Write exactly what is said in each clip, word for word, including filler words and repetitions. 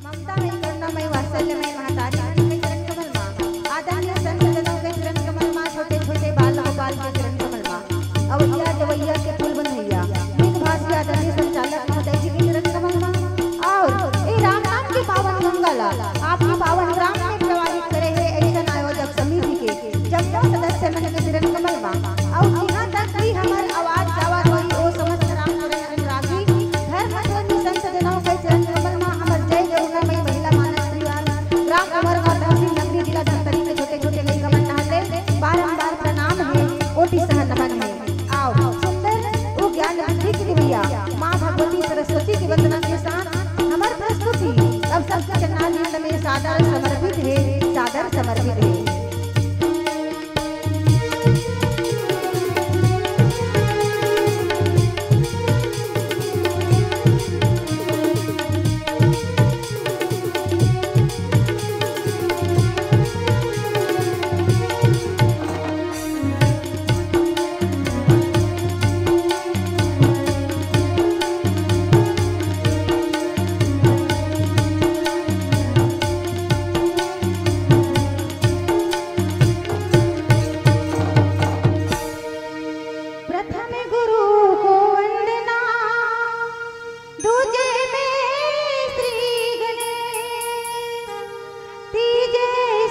ममता मई, करुणा मई, वात्सल्य मई महतारी मन के चरण कमल मा, आदरणीय संत जनों के चरण कमल मा, छोटे छोटे बाल गोपाल के चरण कमल मा, अवैया जवैया के फूल बनवैया, मित भाषी आदरणीय संचालक महोदय जी के चरण कमल मा, और ए राम नाम के पावन गंगा ला आपके पावन ग्राम में प्रवाहित करे हे ऐसन आयोजक समिति के जम्मो सदस्य मन के चरण कमल मा, अउ इहाँ तक भी हमर आवाज जावत होही ओ समस्त रामचरण अनुरागी धर्म प्रेमी संत जनों के चरण कमल मा हमर जय करुणामयी महिला मानस परिवार, ग्राम अमरगांव, तहसील नगरी, जिला धमतरी के छोटे छोटे लइका मन डहर ले बारंबार प्रणाम हे, कोटि सह नमन हे। आओ, सुंदर ओ ज्ञान वृद्धि के देवैया माँ भगवती सरस्वती के वंदना के साथ हमर प्रस्तुति अब सबके चरणारविंद में सादर समर्पित हे, सादर समर्पित हे। प्रथम गुरु को वंदना, दूजे में श्री गणेश, तीजे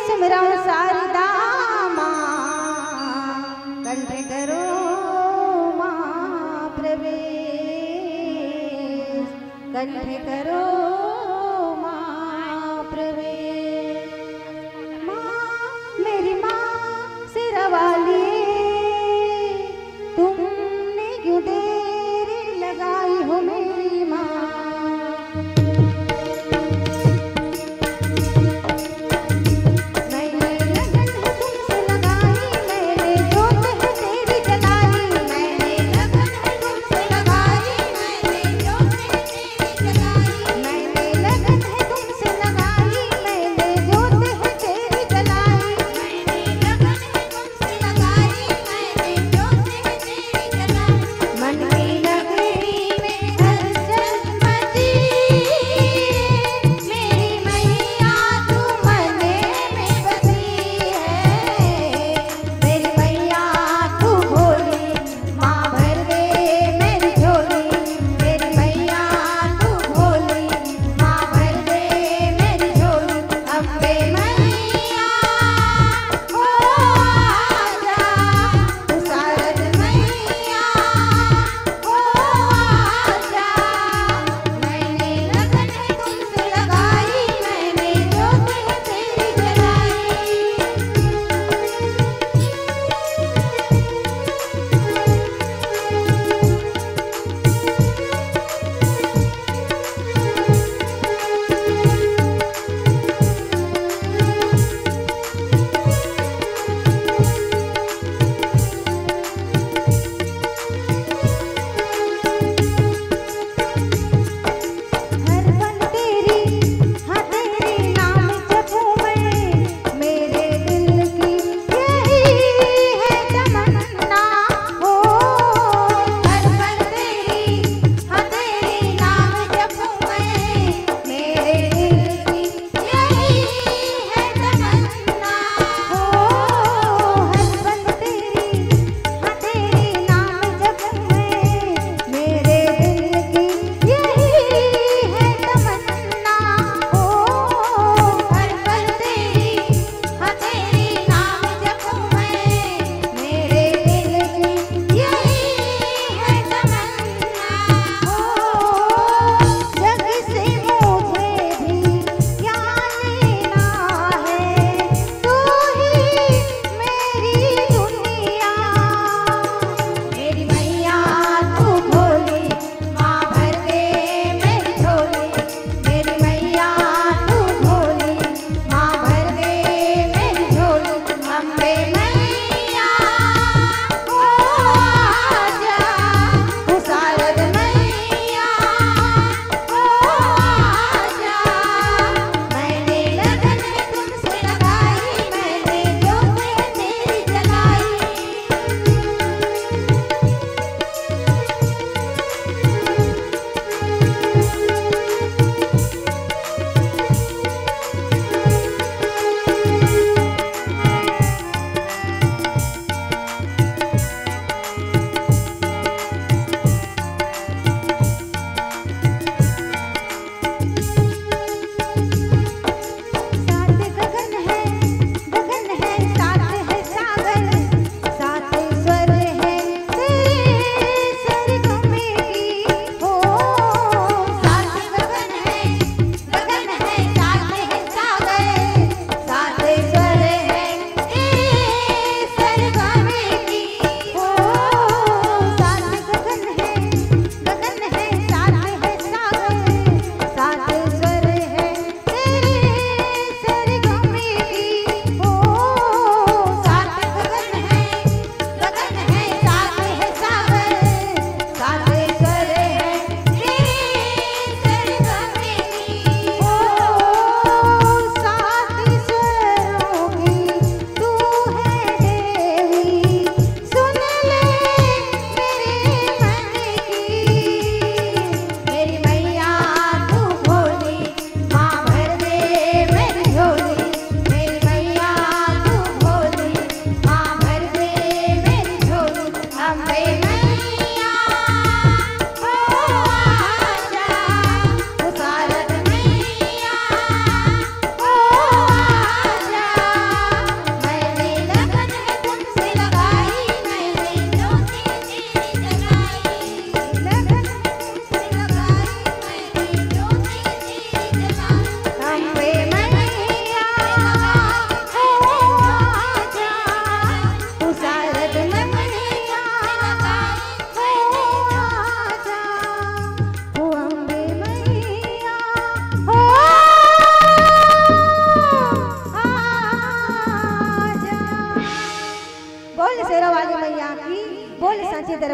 सिमरन शारदा माँ, कंठ करो माँ प्रवेश, कंठ करो माँ प्रवेश। माँ, मेरी माँ शेरा वाली, तुमने क्यों देर लगाई हो मेरी माँ। मैंने लगन है तुमसे लगाई, मैंने जोत है तेरी जलाई, मैंने लगन है तुमसे लगाई, मैंने जोत है तेरी जलाई, मैंने लगन है तुमसे लगाई, मैं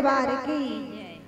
बार की।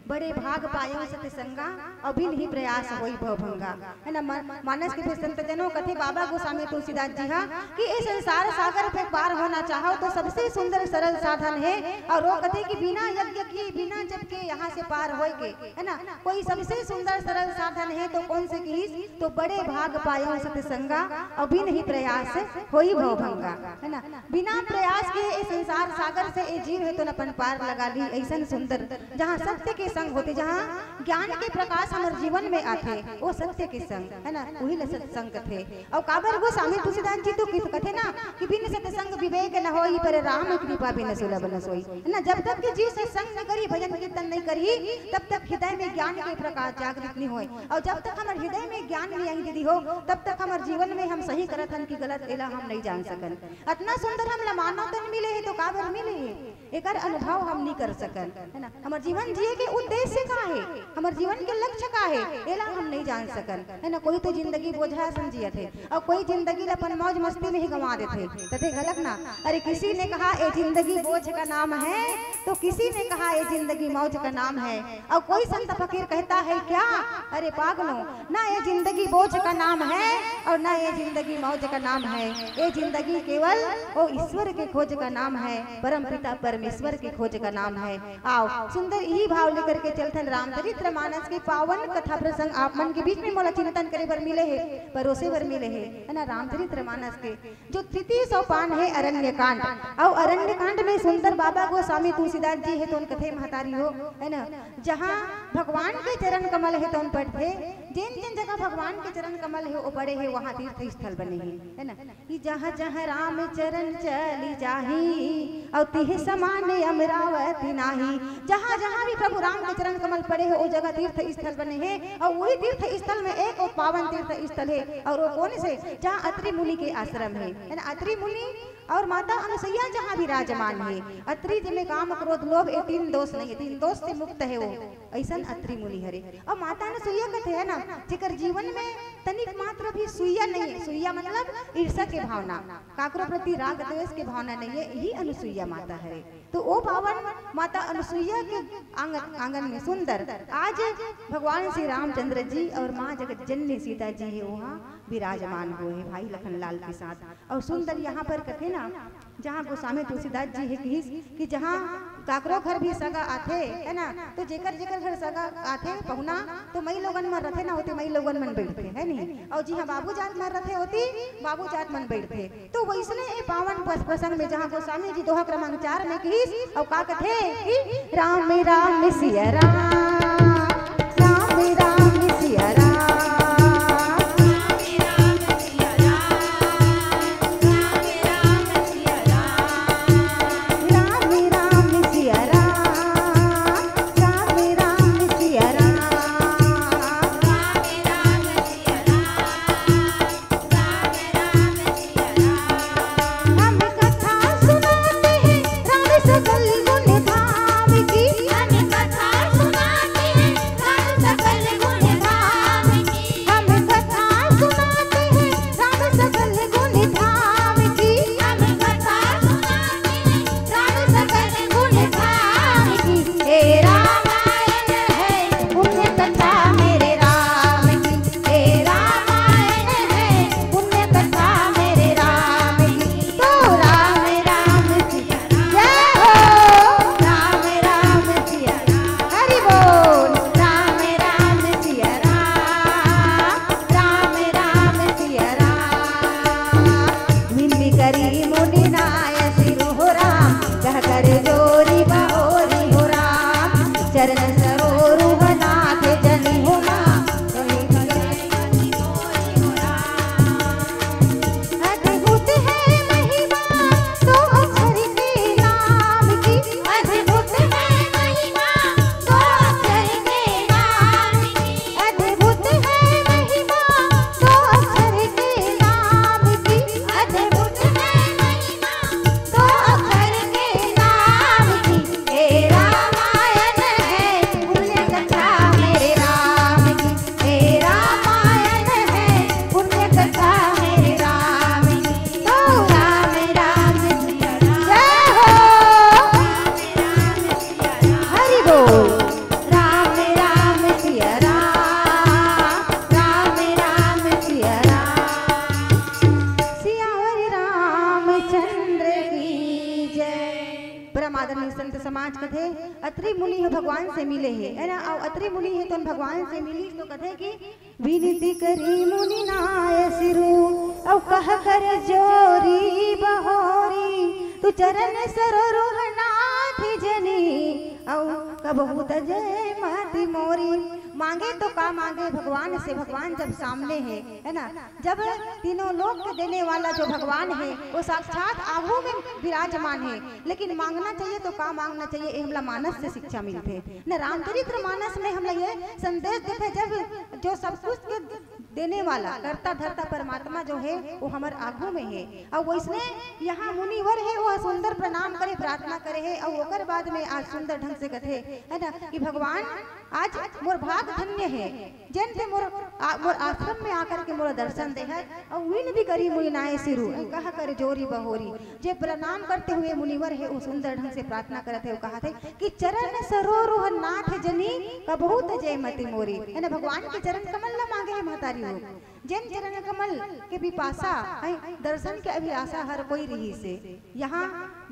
बड़े भाग पायो सतसंगा, अउ बिन ही प्रयास होई भवभंगा। है ना? मा-, मानस के भी संत जनों कथे बाबा गोस्वामी तुलसीदास जी हा कि ए संसार सागर पे पार होना चाहो तो सबसे सुंदर सरल साधन है। अउ वो कथे कि बिना यज्ञ के, बिना जप के यहाँ से पार होए के, है ना? कोई सबसे सुंदर सरल साधन है तो कौन से किहिस? तो बड़े भाग पायो सतसंगा, अउ बिन ही प्रयास होई भवभंगा, है ना? बिना प्रयास के ए संसार सागर से ए जीव हे तो अपन पार लगा ली। ऐसन सुंदर, जहाँ सत्य के संग होथे, जहाँ ज्ञान के प्रकाश हमर जीवन में आथे, वो सत्य के संग, है ना, वही ल सत्संग कथे। अउ काबर गोस्वामी तुलसीदास जी तो कित-, कथे ना कि बिन सत्संग विवेक न होई, पर राम कृपा बिन सुलभ न सोई, है ना? जब तक कि जीव सत्संग नहीं करी, भजन कीर्तन नहीं करी, तब तक हृदय में ज्ञान के प्रकाश जागृत नहीं होए। अउ जब तक हमर हृदय में ज्ञान नहीं आई दीदी हो, तब तक हमर जीवन में हम सही करत हन कि गलत, एला हम नहीं जान सकन। अतना सुंदर हमला मानव तन मिले हे तो काबर मिले हे? एकर अनुभव हम नहीं कर सकन, है ना? हमर जीवन जिए के उद्देश्य का हे? हमर जीवन के लक्ष्य का हे? एला हम नहीं जान सकन, है ना? कोई तो जिंदगी बोझा असन जियत हे, अउ कोई जिंदगी ल अपन मौज मस्ती में ही गंवा देथे। कथे घलक ना, अरे किसी ने कहा ये जिंदगी बोझ का नाम है, तो किसी ने कहा ये जिंदगी मौज का नाम है। अउ कोई संत फकीर कहता है क्या, अरे पागलों, ना ये जिंदगी बोझ का नाम है अउ ना ये जिंदगी मौज का नाम है। ये जिंदगी केवल वो ईश्वर के खोज का नाम है, परम पिता परमेश्वर के खोज का नाम है। आओ, सुंदर इही भाव लेकर के चलथन रामचरित्र मानस के पावन कथा प्रसंग आप मन के बीच में मोला चिंतन करे बर मिले हे, परोसे बर मिले हे, है ना, रामचरित्र मानस के। जो तृतीय सोपान हे अरण्य कांड, अउ अरण्य कांड में सुंदर बाबा गोस्वामी तुलसीदास जी हे तोन कथे महतारी हो, है ना, जहाँ भगवान के चरण कमल हे तोन पढ़थे, जेन जेन जगह भगवान के चरण कमल हे, वो पड़े हे, वहाँ तीर्थ स्थल बने हे, है ना, कि जहाँ जहाँ राम चरण चली जाही, अउ तिह समान अमरावती नाही। जहाँ जहाँ भी प्रभु राम के चरण कमल पड़े हे, वो जगह तीर्थ स्थल बने हे, अउ वही तीर्थ स्थल में एक वो पावन तीर्थ स्थल हे, अउ वो कौन से? जहाँ अत्रि मुनि के आश्रम हे, है ना, अत्रि मुनि अउ माता अनुसुईया जहाँ विराजमान हे। अत्रि जेमे काम, क्रोध, लोभ, ये तीन दोष नहीं हे, तीन दोष से मुक्त हे वो, ऐसन अत्रि मुनि हरे। अउ माता अनुसुईया कथे है ना, जेकर जीवन में तनिक मात्र भी सुईया नहीं हे, सुईया मतलब ईर्ष्या के भावना, काकरो प्रति राग द्वेष के भावना नहीं हे, यही अनुसुईया माता हरे। तो वो पावन माता अनुसुईया के आंगन, आंगन में सुंदर आज भगवान श्री रामचंद्र जी अउ माँ जगत जननी सीता जी हे, वहाँ विराजमान हुए हे भाई लखन लाल के साथ। अउ सुंदर यहाँ पर कथे ना, जहाँ गोस्वामी तुलसीदास जी हे किहिस कि जहाँ काकरो घर भी सगा आथे, है ना, तो जेकर जेकर घर सगा आथे पहुना, तो मई लोगन मन रथे ना, होते मई लोगन मन बैठथे, है नहीं? अउ जी हाँ, बाबू जात मन रथे होती, बाबू जात मन बैठथे। तो वैसने ए पावन प्रस-, प्रसंग में जहाँ गोस्वामी जी दोहा क्रमांक चार में किहिस, अउ का कथे कि राम राम सिया राम, राम राम सिया राम। राम राम सिया राम, राम राम सिया राम। हम कथा सुनाते हैं राम सकल गुण धाम की। हम कथा सुनाते हैं राम सकल गुण धाम पाँच कथे, अत्रि मुनि ह भगवान से मिले हे, है ना? अउ अत्रि मुनि ह तो भगवान से मिलिस तो कथे कि विनती करी मुनि नाय सिरु, अउ कह कर जोरी बहोरी, तू चरण सरोरुह नाथ जनी, अउ कबहु तजय मति मोरी। मांगे तो का मांगे भगवान से, भगवान जब सामने हे, है ना? जब तीनों लोक के देने वाला जो भगवान हे, वो साक्षात आगू में विराजमान हे, लेकिन मांगना चाहिए तो का मांगना चाहिए, ये हमला मानस से शिक्षा मिलथे। न रामचरित्र मानस में हमला ये संदेश देथे, जब जो सब कुछ के देने वाला कर्ता धर्ता परमात्मा जो हे, वो हमर आगू में हे। अउ वैसने यहाँ मुनिवर हे, वो सुंदर प्रणाम करे, प्रार्थना करे हे, अउ ओकर बाद में आज सुंदर ढंग से कथे, है ना, कि भगवान आज मोर भाग धन्य हे, जेन ते मोर आ, मोर आश्रम में आकर के मोर दर्शन दे हे। अउ विनती करी मुनि नाय सिरु, कह कर जोरी बहोरी। जे प्रणाम करते हुए मुनिवर हे, वो सुंदर ढंग से प्रार्थना करत हे, वो कहत हे कि चरण सरोरुह नाथ जनी, कबहु तजय मति मोरी। है ना, भगवान के चरण कमल ला मांगे हे महतारी हो। जेन चरण कमल के बिपासा, है, दर्शन के अभिलाषा हर कोई रहिस हे। यहाँ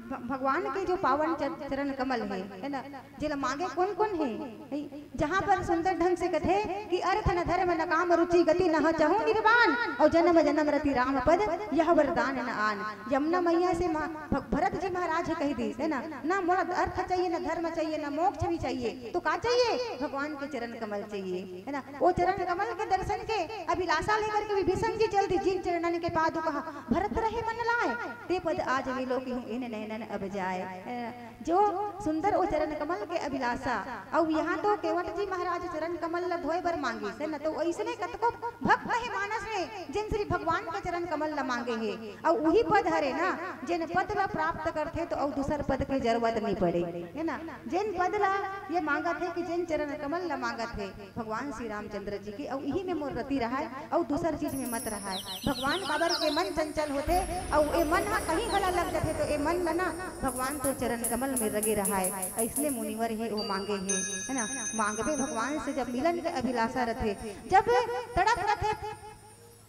भ-, भगवान के जो पावन चर-, चरण कमल हे, है ना, जेला मांगे कोन कोन हे, है? जहाँ पर सुंदर ढंग से कथे कि अर्थ न धर्म न काम रुचि गति न चहु निर्वाण, अउ जन्म जन्म रति राम पद यह वरदान न आन। यमुना मैया से मा-, भ-, भरत जी महाराज ह कहि दिस, है ना, ना मोला अर्थ चाहिए, ना धर्म चाहिए, ना मोक्ष भी चाहिए, तो का चाहिए? भगवान के चरण कमल चाहिए, है ना। वो चरण कमल के दर्शन के अभिलाषा लेकर के विभीषण जी चल दिस, जिन चरणन के पादुका भरत रहे मन लाय, ते पद आज विलोकिहु इन्ह नैनन अब जाय। अ, जो सुंदर वो चरण कमल के अभिलाषा, अउ यहाँ तो केवट जी महाराज चरण कमल ला धोए बर मांगिस हे न, तो अइसने कतको भक्त हे मानस में, जेन श्री भगवान के चरण कमल ला मांगे हे, अउ उही पद हरे ना, जेन पद ला प्राप्त करथे तो अउ दूसर पद के जरूरत नहीं पड़े, है ना। जेन पद ला ये मांगत हे कि जेन चरण कमल ला मांगत हे, भगवान श्री रामचंद्र जी के, अउ इही में मोर रति रहाय, अउ दूसर चीज में मत रहाय। भगवान काबर के मन चंचल होथे, अउ ए मन ह कहीं घला लग जाथे, तो ए मन ला ना भगवान तो चरण कमल में रगे रहाय। अइसने मुनिवर हे, वो मांगे हे, है ना? मांगबे भगवान से जब मिलन के अभिलाषा रथे, जब तड़प रथे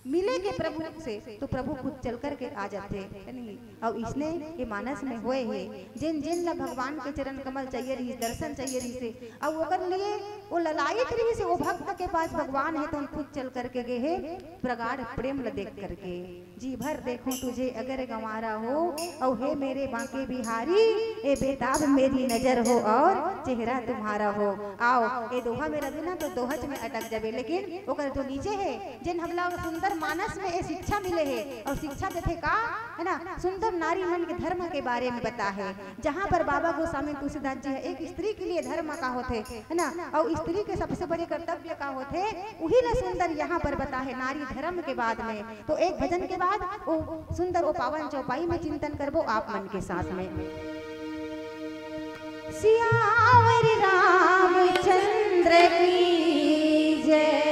मिले के प्रभु से, तो प्रभु खुद चल करके आ जाथे, है नहीं? अउ इसने ये मानस में होए हे, जेन जेन ला भगवान के चरण कमल चाहिए रहिस, दर्शन चाहिए रहिस हे, अउ ओकर लिए वो ललायत रहिस हे, वो भक्त के पास भगवान हे, तो खुद चल करके गे हे, प्रगाढ़ प्रेम ला देख करके। जी भर देखूं तुझे अगर गंवारा हो, अउ हे मेरे बांके बिहारी, ए बेताब मेरी नजर हो और चेहरा तुम्हारा हो। आओ, ए दोहा में रहे ना तो दोहच में अटक जाबे, लेकिन ओकर जो नीचे हे, जेन हमला सुंदर मानस में ए शिक्षा मिले हे, अउ शिक्षा देथे का, है ना, सुंदर नारी मन के धर्म के बारे में बता हे, जहाँ पर बाबा गोस्वामी तुलसीदास जी हे, एक स्त्री के लिए धर्म का होथे, है ना, अउ स्त्री के सबसे बड़े कर्तव्य का होथे, उही ला सुंदर यहाँ पर बता हे नारी धर्म के बाद में। तो एक भजन के बाद वो सुंदर वो पावन चौपाई में चिंतन करबो आप मन के साथ में। सियावर रामचंद्र की जय।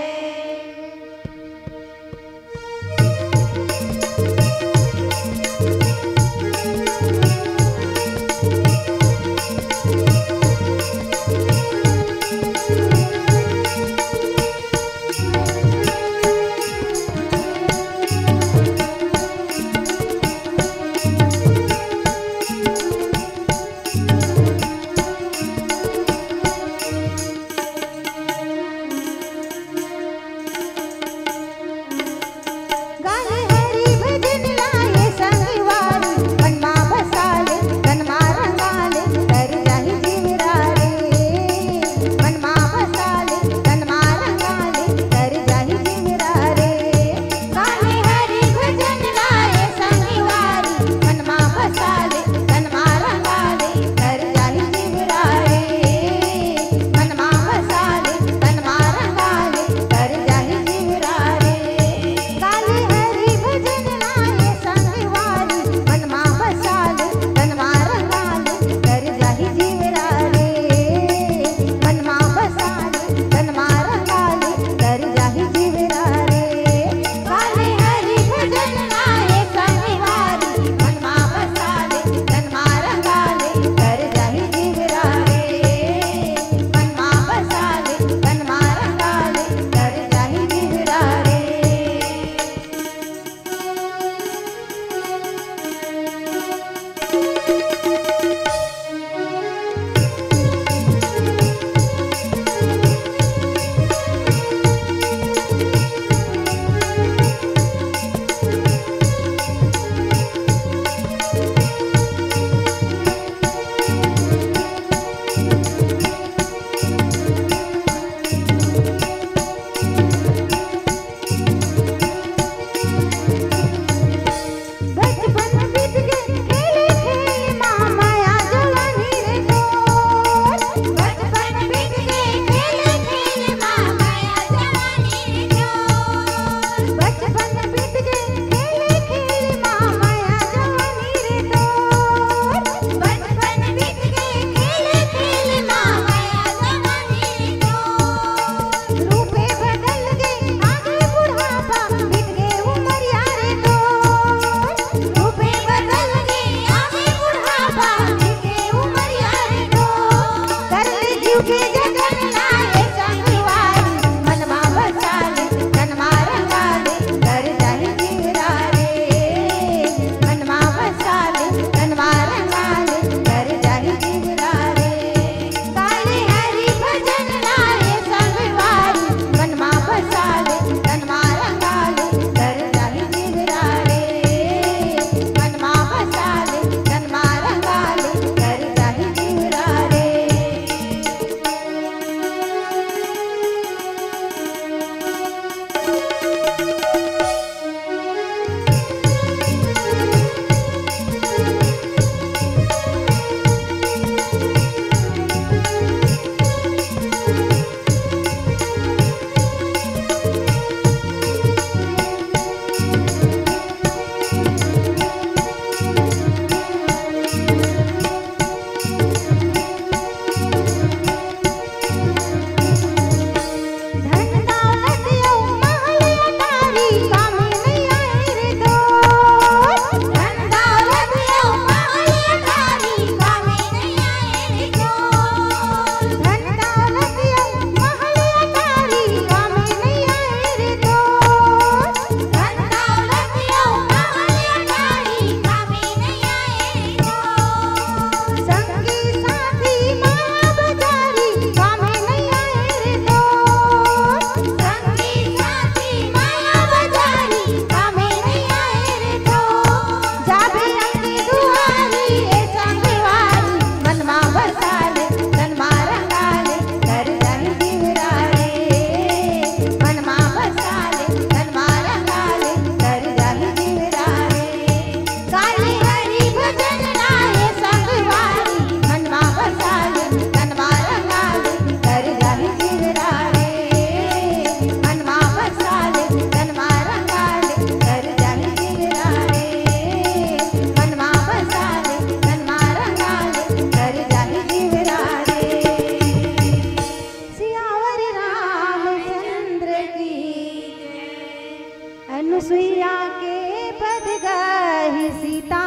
अनुसुईया के पद गही सीता,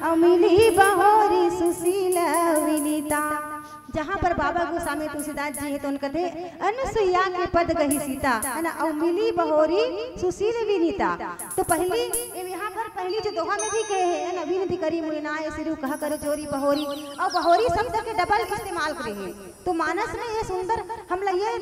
अउ मिली बहोरी सुशील विनीता। जहाँ पर बाबा गोस्वामी तुलसीदास जी हे, तो उन कथे, "अनुसुईया के पद गही सीता," है ना, "अउ मिली बहोरी सुशील विनीता।" तो पहली, ये यहाँ पर पहली जो दोहा में भी कहे हे, है ना, "विनती करी मुनिनाय सिरु कह कर जोरी बहोरी," अउ बहोरी शब्द के डबल इस्तेमाल करे हे। तो मानस में ये सुंदर हमला ये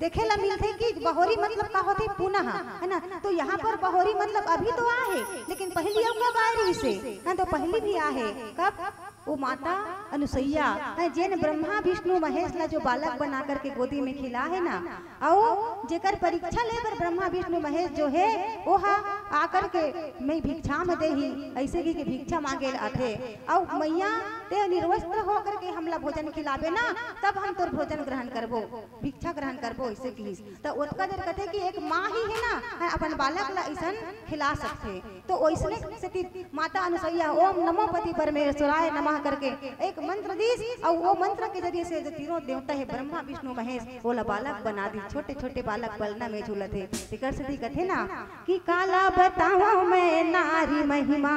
देखे ला मिलथे कि बहोरी मतलब का होथे, पुनः, है ना। तो यहाँ पर बहोरी मतलब अभी तो आहे, लेकिन पहली अउ कब आए रहिसे, हाँ, तो पहली भी आहे। कब? वो माता अनुसुईया, हाँ, जेन ब्रह्मा विष्णु महेश ला जो बालक बना करके गोदी में खिला हे ना, अउ जेकर परीक्षा ले बर ब्रह्मा विष्णु महेश जो हे, वो हा आकर के मैं भिक्षा में देही, ऐसे कहि के भिक्षा मांगे ल आथे। अउ मैया, ते निर्वस्त्र होकर के हमला भोजन खिलाबे ना, तब हम तोर भोजन ग्रहण करबो, भिक्षा ग्रहण करबो, ऐसे किहिस। त ओतका देर कथे कि एक माँ ही है ना, है, अपन बालक ला ऐसन खिला सकथे। तो ओइसने सेती माता अनुसुईया ओम नमो पति परमेश्वराय नमः करके एक मंत्र दीस, अउ वो मंत्र के जरिए से जो तीनों देवता है, ब्रह्मा विष्णु महेश, ओला बालक बना दी। छोटे छोटे बालक पलना में झूलत हे। तेकर सेती कथे ना कि "काला बतावं मैं नारी महिमा,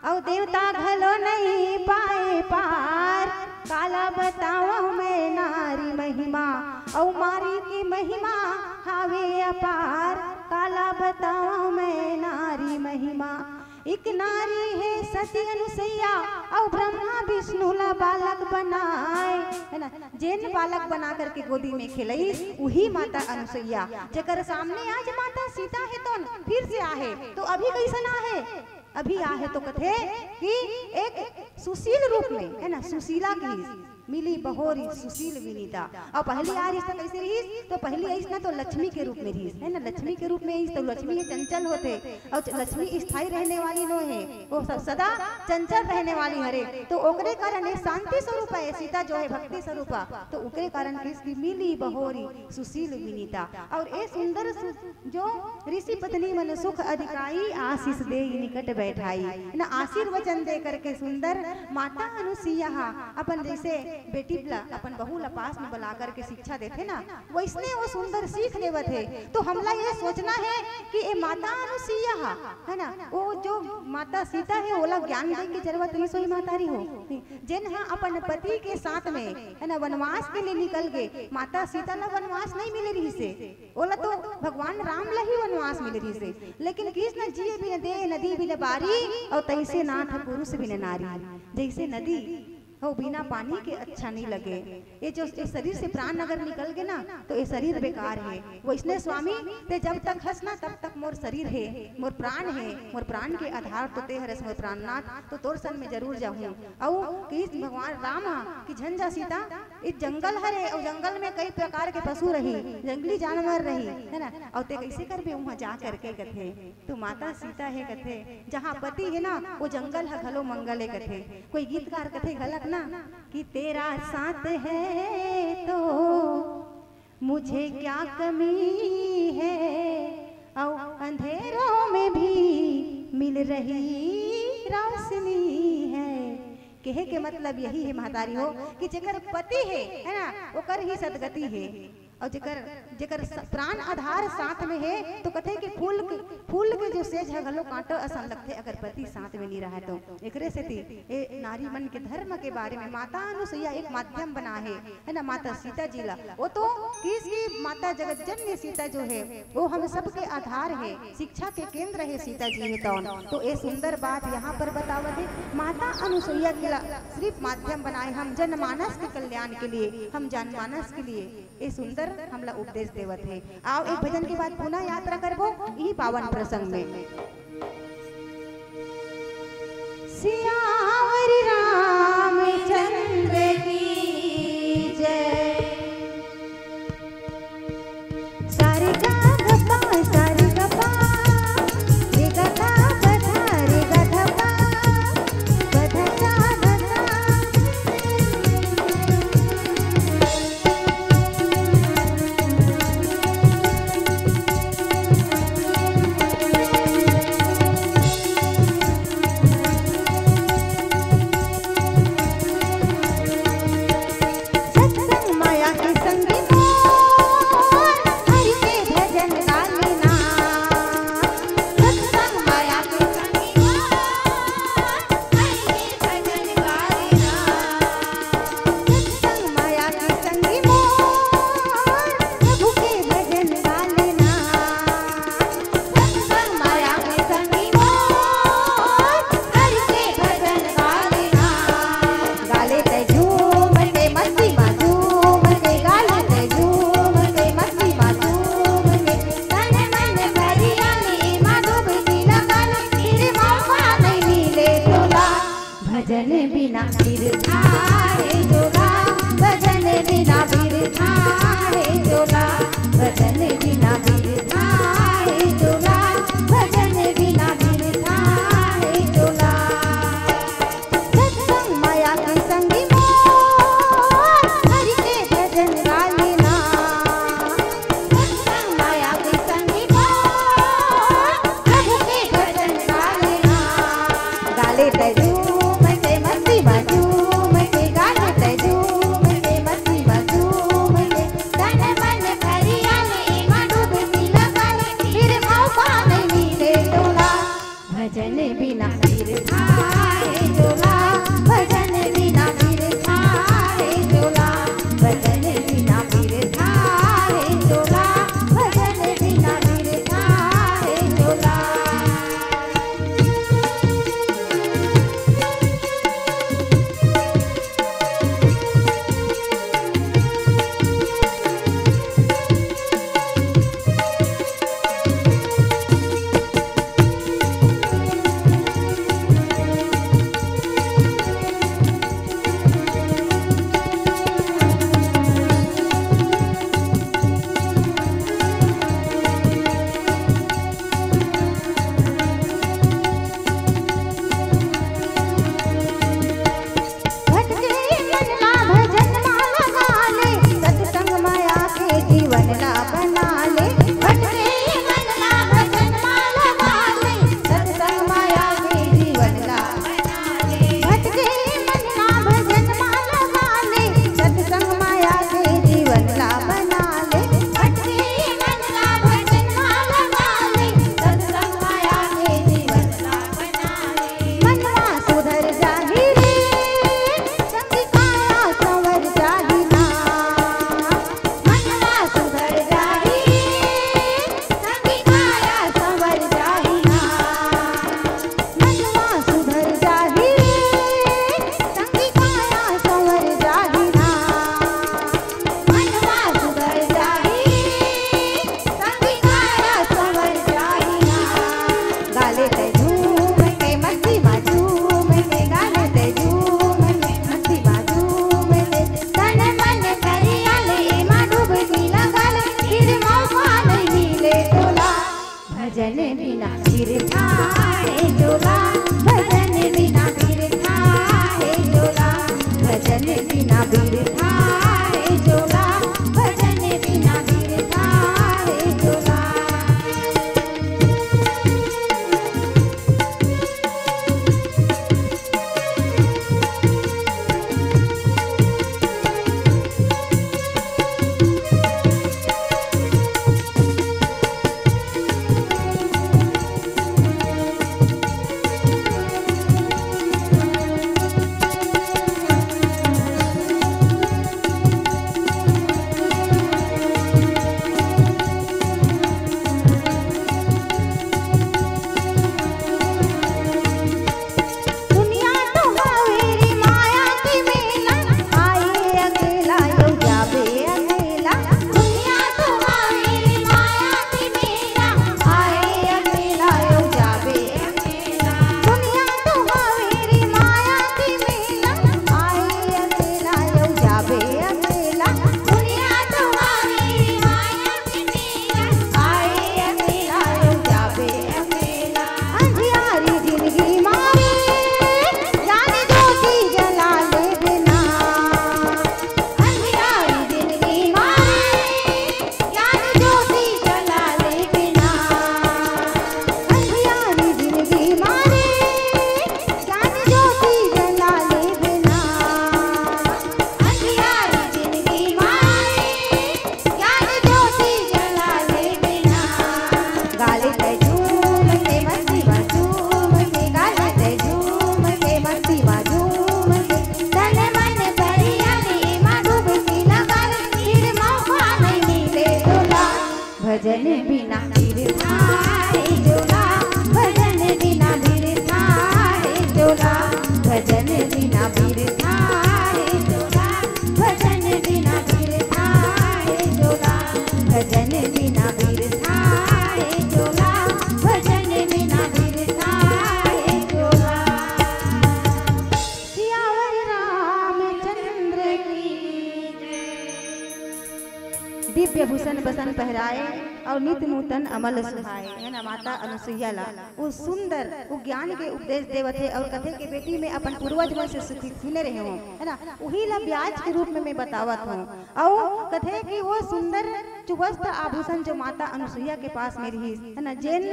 अउ देवता घलो नहीं पाए पार। काला बतावं मैं नारी महिमा, अउ मारी के महिमा हावे अपार। काला बतावं मैं नारी महिमा।" एक नारी हे सती अनुसुईया, अउ ब्रह्मा विष्णु ला बालक बनाए, है ना, जेन बालक बना करके गोदी में खेलई, उही माता अनुसुईया। जेकर सामने आज माता सीता हे, तो फिर से आहे, तो अभी कैसन आहे? अभी आहे तो कथे कि एक सुशील रूप में, है ना, सुशीला की मिली बहोरी सुशील विनीता। अउ पहली आ रिहिस त कैसे रिहिस? तो पहली आइस ना तो लक्ष्मी के रूप में रिहिस, है ना, लक्ष्मी के रूप में आइस तो लक्ष्मी हे चंचल होथे, अउ लक्ष्मी स्थायी रहने वाली नो हे, वो स-, सदा चंचल रहने वाली हरे। तो ओकरे कारण ये शांति स्वरूप है सीता जो है भक्ति स्वरूपा, तो ओकरे कारण किहिस कि मिली बहोरी सुशील विनीता। अउ ये सुंदर सु-, जो ऋषि पत्नी मन सुख अधिकाई, आशीष देई निकट बैठाई, है ना, आशीर्वचन दे करके सुंदर माता अनुसुईया हा अपन जैसे बेटी ला, अपन बहू ला पास में बुला करके शिक्षा देथे ना, वैसने वो सुंदर सीख लेवत हे। तो हमला ये सोचना हे कि ये माता अनुसुईया हा, है ना, वो जो माता सीता हे, ओला ज्ञान दे के जरूरत नहीं सोई माता री हो, जेन हा अपन पति के साथ में, है ना, वनवास के लिए निकल गए। माता सीता ला वनवास नहीं मिले रहिसे, ओला तो भगवान राम ला ही वनवास मिले रहिसे, लेकिन कृष्ण जी बिन देह नदी बिन बारी, और तैसे नाथ पुरुष बिन नारी। जैसे नदी हो, बिना पानी के अच्छा नहीं लगे। ये जो, ये शरीर से प्राण अगर निकल गए ना, तो ये शरीर बेकार है। वैसने स्वामी, ते जब तक हस ना, तब तक मोर शरीर है, मोर प्राण है, मोर प्राण के आधार तो ते हरस, मोर प्राणनाथ, तो तोर संग में जरूर जाहूँ। अउ किहिस भगवान राम हा कि झन जा सीता, ये जंगल हरे, अउ जंगल में कई प्रकार के पशु रही, जंगली जानवर रही, है ना? अउ ते कैसे करबे उहाँ जा करके कथे? तो माता सीता हे कथे, जहाँ पति हे ना, वो जंगल ह घलो मंगल हे कथे। कोई गीतकार कथे घलक ना कि "तेरा साथ है तो मुझे क्या कमी है, और अंधेरों में भी मिल रही रोशनी है।" कहे के मतलब यही है महतारी हो कि जेकर पति हे, है ना, ओकर ही सदगति हे। अउ जेकर, जेकर स-, प्राण आधार साथ में हे, तो कथे कि फूल के, फूल के जो सेज ह घलो कांटो असन लगथे, अगर पति साथ में नहीं रहे तो। एकरे सेती ए नारी मन के धर्म के बारे में माता अनुसुईया एक माध्यम बना हे, है ना, माता सीता जी ला। वो तो किस की माता जगत जननी सीता जो है, वो हम सबके आधार है, शिक्षा के केंद्र है सीता जी है तौन। तो ये सुंदर बात यहाँ पर बतावत है, माता अनुसुईया के ला सिर्फ माध्यम बनाए हम जनमानस के कल्याण के लिए, हम जनमानस के लिए। ये सुंदर हमला उपदेश देवत हे। आओ, एक भजन के बाद पुनः यात्रा करबो इही पावन प्रसंग में। सियावर रामचंद्र की जय। सारे गा ग पा, सारे गा पा, रे गा धा प धा, रे गा धा पा, प धा सा धा सा। भजन बिना बिरथा हे झोला, भजन बिना बिरथा हे झोला, भजन बिना बिरथा हे झोला, भजन बिना बिरथा हे झोला। सत्संग माया के संगी मोर, हरि के भजन गा लेना। सत्संग माया के संगी मोर, प्रभु के भजन गा लेना। गा ले तै झूम के, मस्ती मा झूम के, गा ले तै झूम के, मस्ती मा झूम के। तन मन हरियाले, एमा डुबकी लगा ले, फिर मौका नइ मिले तोला। भजन बिना बिरथा हे झोला, भजन बिना बिरथा हे झोला, भजन बिना बिरथा हे झोला, भजन बिना बिरथा हे झोला। भटके मन ला भजन मा लगा ले, सत्संग मा आके जीवन ला बना ले। भटके मन ला भजन मा लगा ले, सत्संग मा आके जीवन ला बना ले। भटके मन ला भजन मा लगा ले, सत्संग मा आके जीवन ला बना ले। भटके मन ला भजन मा लगा ले, सत्संग मा आके जीवन ला बना ले। मनवा सुधर जाही रे, संगी काया संवर जाही ना। मनवा सुधर जाही, संगी काया संवर जाही ना। मनवा सुधर जाही, संगी काया संवर जाही ना। मनवा सुधर जाही, संगी काया संवर जाही ना। गा ले तै झूम के, मस्ती मा झूम के, गा ले तै झूम के, मस्ती मा झूम के। तन मन हरियाले, एमा डुबकी लगा ले, फिर मौका नइ मिले तोला। भजन बिना बिरथा हे झोला, भजन बिना बिरथा हे झोला, भजन बिना बिरथा हे झोला, भजन बिना बिरथा हे झोला। पहराए और नित नूतन अमल सुहाए, है ना। माता अनुसुईया ला वो सुंदर, वो ज्ञान के उपदेश देवत हे और कथे के बेटी, मैं अपन पूर्वज मन से सुखी सुने रहे हूँ, है ना, वही ला ब्याज के रूप में मैं बतावत हूँ। और कथे कि वो सुंदर जो वस्त्र आभूषण जो माता अनुसुईया के पास में रहिस, है ना, जेन,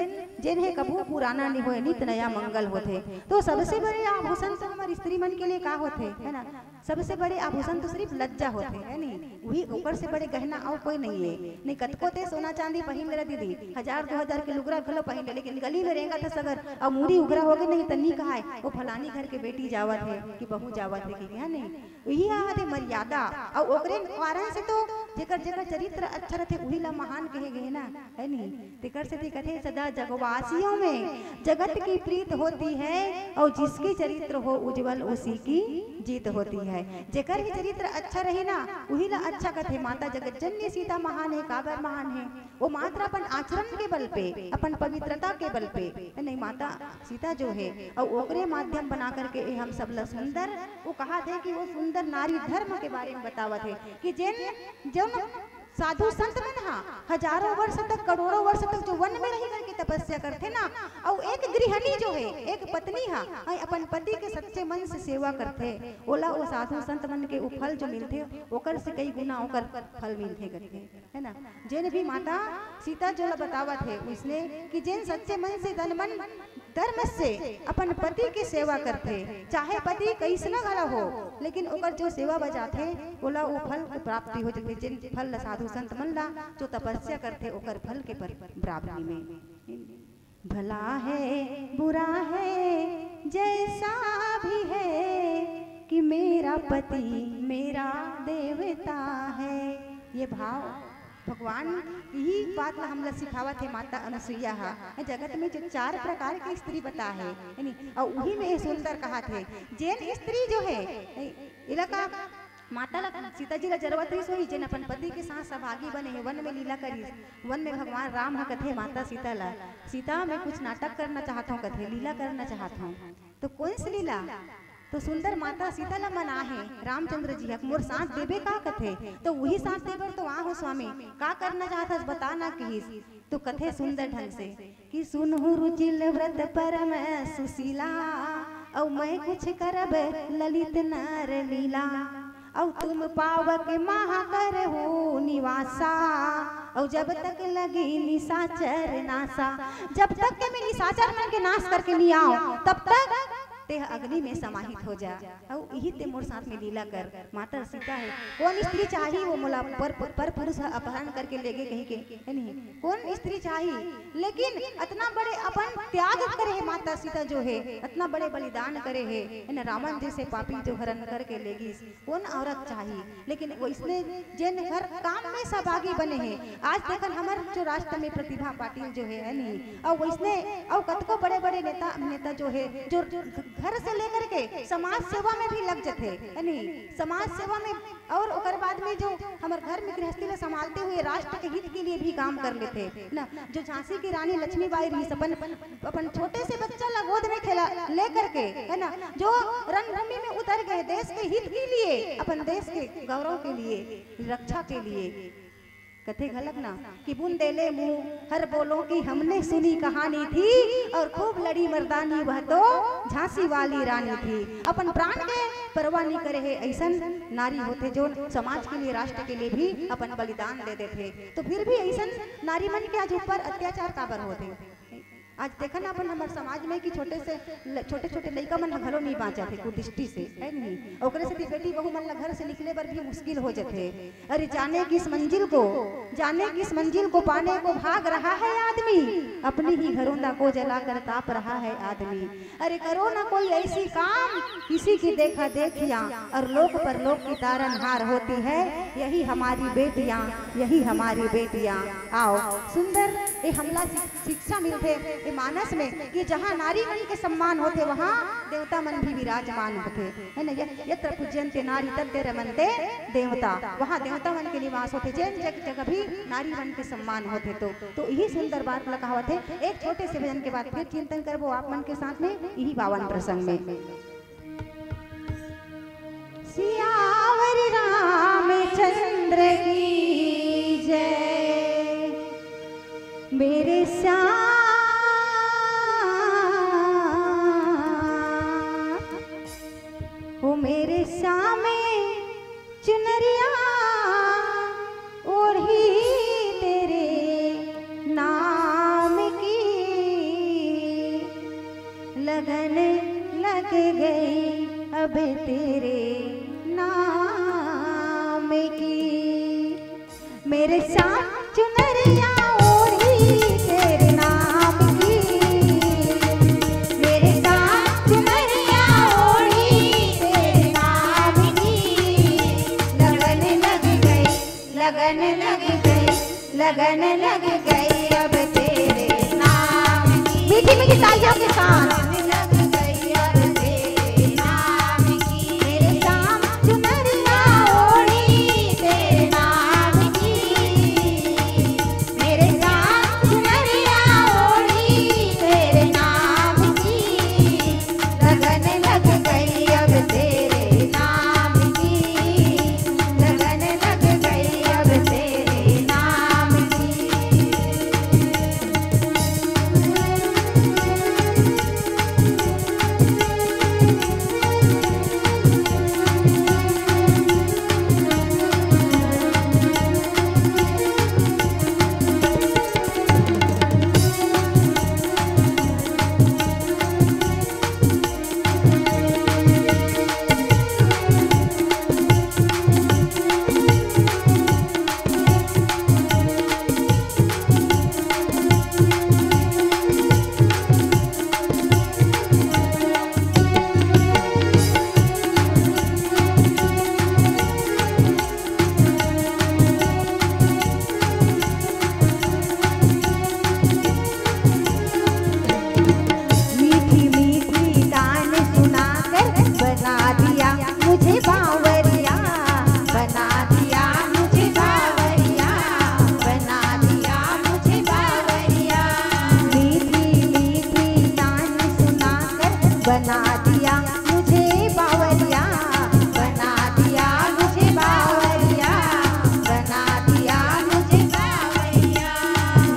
जेन हे कभू पुराना नहीं होए, नित नया मंगल होथे। तो सबसे बड़े आभूषण तो हमारे स्त्री मन के लिए का होथे, है ना? सबसे बड़े आभूषण तो सिर्फ लज्जा होथे, है नहीं? वही, ओकर से बड़े गहना और कोई नहीं है। नहीं, कतको ते सोना चांदी पहिन ले दीदी, हजार दो हजार के लुगरा घलो पहिन ले, लेकिन गली में रेंगत हस अगर और मुड़ी उघरा होगे नहीं त नी कहाय, वो फलानी घर के बेटी जावत हे कि बहू जावत हे कि, है नहीं? वही आथे मर्यादा। और ओकरे कारण से तो जेकर, जेकर चरित्र अच्छा रथे, वही ला महान कहे गए ना, है नहीं? तेकर सेती कथे, सदा जगवासियों में जगत की प्रीत होती है, और जिसकी चरित्र हो उज्जवल, उसी की जीत होती है। जेकर भी चरित्र अच्छा रही ना, वही ला अच्छा कथे। माता जगत जननी सीता महान है, काबर महान है? वो मात्र अपन आचरण के बल पे, अपन पवित्रता के बल पे, है नहीं, माता सीता जो है, और ओकरे माध्यम बना करके ये हम सब ला सुंदर, वो कहा थे कि वो सुंदर नारी धर्म के बारे में बतावत है कि जेन, जो साधु संत मन हा हजारों वर्ष तक, करोड़ों वर्ष तक जो वन में रही करके तपस्या करथे ना, अउ एक गृहिणी जो है, एक पत्नी हा, अउ अपन पति के सच्चे मन से सेवा करथे, ओला वो साधु संत मन के उ फल जो मिलथे, ओकर से कई गुना ओकर फल मिलथे करथे, है ना। जेन भी माता सीता जो ला बतावत है उसने कि जेन सच्चे मन से तन मन धर्म से अपन पति के सेवा करथे, चाहे पति कइसना घला हो, लेकिन ओकर जो सेवा बजाथे, ओला ओ फल के प्राप्ति हो जथे, जेन फल ल साधु संत मन ला जो तपस्या करथे, ओकर फल के पर-, प्राप्ति में। भला है, बुरा है, जैसा भी है, कि मेरा पति मेरा देवता है। ये भाव भगवान यही बात ला हमला सिखावत हे माता अनुसुईया हा। जगत में जो चार प्रकार के स्त्री बता है, है नी? और वही में ये सुंदर कहा थे, जेन स्त्री जो है, इलाका माता ला, सीता जी ला जरूरत रहिस होही, जेन अपन पति के साथ सभागी बने हे, वन में लीला करिस। वन में भगवान राम ह कथे माता सीता ला, "सीता, मैं कुछ नाटक करना चाहत हूँ," कथे, "लीला करना चाहत हूँ।" तो कौन सी लीला? तो सुंदर माता सीता ला मना हे रामचंद्र जी ह, "मोर साथ देबे का?" कथे। तो वही साथ देबर तो आ हो स्वामी, का करना चाहत हस, बता ना, किहिस। तो कथे सुंदर ढंग से कि सुनहु रुचिल व्रत परम सुशीला, अउ मैं कुछ करब ललित नर लीला, अउ तुम पावक महा करहु निवासा, अउ जब तक लगी निशाचर नासा, जब तक के मैं निशाचर मन के नाश करके नहीं आऊं, तब तक तेह अग्नि में समाहित हो जा। अउ इही ते मोर साथ में लीला कर। माता सीता हे, कौन स्त्री चाही वो मोला पर, पर पुरुष ह अपहरण करके ले गे कही के, है नहीं? कौन स्त्री चाही? लेकिन अतना बड़े अपन त्याग करे हे माता सीता जो हे, अतना बड़े बलिदान करे हे, है ना? रावण जैसे पापी जो हरण करके ले गिस, कौन औरत चाही? लेकिन वैसने जेन हर काम में सहभागी बने हे। आज देखन हमर जो राष्ट्र में प्रतिभा पाटिल जो हे, है नहीं? अउ वैसने अउ कतको बड़े-बड़े नेता, नेता जो हे, जो घर से लेकर के समाज सेवा में भी लग जथे, है नहीं? समाज सेवा में, और ओकर बाद में जो हमर घर में गृहस्थी ला संभालते हुए राष्ट्र के हित के लिए भी काम कर लेथे, है ना? जो झांसी की रानी लक्ष्मीबाई रहिस, अपन, अपन छोटे से बच्चा ला गोद में खेला लेकर के, है ना, जो रणभूमि में उतर गए देश के हित के लिए, अपन देश के गौरव के लिए, रक्षा के लिए। कथे घलक ना कि बुंदेले मुंह हर बोलों की हमने सुनी कहानी थी, और खूब लड़ी मर्दानी वह तो झांसी वाली रानी थी। अपन प्राण के परवाह नहीं करे हे, ऐसन नारी होथे जो समाज के लिए, राष्ट्र के लिए भी अपन बलिदान दे देथे। तो फिर भी ऐसन नारी मन के आज ऊपर अत्याचार काबर होथे? आज देखन अपन हमर समाज में कि छोटे से ल-, छोटे-छोटे लइका मन ह घलो नहीं बाँचत हे कुदृष्टि से, है नहीं? ओकरे सेती बेटी बहू मन ल घर से निकले बर भी मुश्किल हो जथे। अरे जाने किस मंजिल को, जाने किस मंजिल को पाने को भाग रहा है आदमी, अपनी ही घरोंदा को जलाकर ताप रहा है आदमी। अरे करो ना कोई ऐसी काम, किसी की देखा देखियां, और लोक परलोक की तारनहार होती है, यही हमारी बेटियां, यही हमारी बेटियां। आओ सुंदर ए हमला शिक्षा मिलथे ए मानस में कि जहाँ नारी मन के सम्मान होथे, वहाँ देवता मन भी विराजमान होथे, है ना? य-, यत्र पूज्यन्ते नारी तत्र रमन्ते देवता, वहाँ देवता मन के निवास होथे। जेन जग, जगह भी नारी मन के सम्मान होथे। तो, तो यही सुंदर बात ला कहावत हे। एक छोटे से भजन के बाद फिर चिंतन करबो आप मन के साथ में यही पावन प्रसंग में। सियावर रामचंद्र की जय। मेरे श्याम, ओ मेरे श्याम, चुनरिया ओढ़ी तेरे नाम की, लगन लग गई अब तेरे नाम की। मेरे श्याम, चुनरिया ओढ़ी तेरे नाम की, मेरे श्याम, चुनरिया ओढ़ी तेरे नाम की, लगन लग गई, लगन लग गई, लगन लग गई अब तेरे नाम की। मीठी मीठी तालियों के साथ। लगन लग गई अब तेरे नाम की। मेरे श्याम, चुनरिया ओढ़ी तेरे नाम की, मेरे श्याम, चुनरिया ओढ़ी तेरे नाम की, लगन लग गई अब तेरे नाम की, लगन लग गई अब तेरे नाम की। मीठी मीठी तान सुनाकर बना दिया मुझे बावरिया, बना दिया मुझे बावरिया, बना दिया मुझे बावरिया। मीठी मीठी तान सुनाकर बना दिया मुझे बावरिया, बना दिया मुझे बावरिया, बना दिया मुझे बावरिया।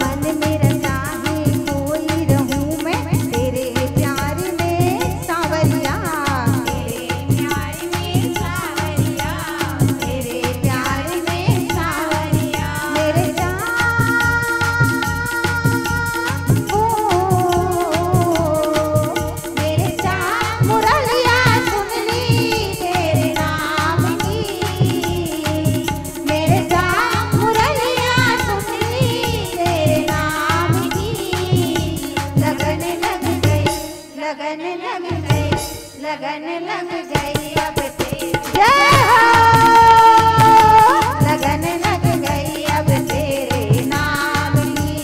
मन मेरा चाहे कोई रहूं मैं तेरे प्यार में सावरिया, तेरे प्यार में सावरिया, तेरे प्यार में सावरिया। मेरे श्याम, ओ, मेरे श्याम, मुरलिया सुन ली तेरे नाम की, मेरे श्याम, मुरलिया सुन ली तेरे नाम की, लगन लग गई, लगन लग गई, लगन लग गई अब तेरे, जय हो। लगन लग गई अब तेरे नाम की।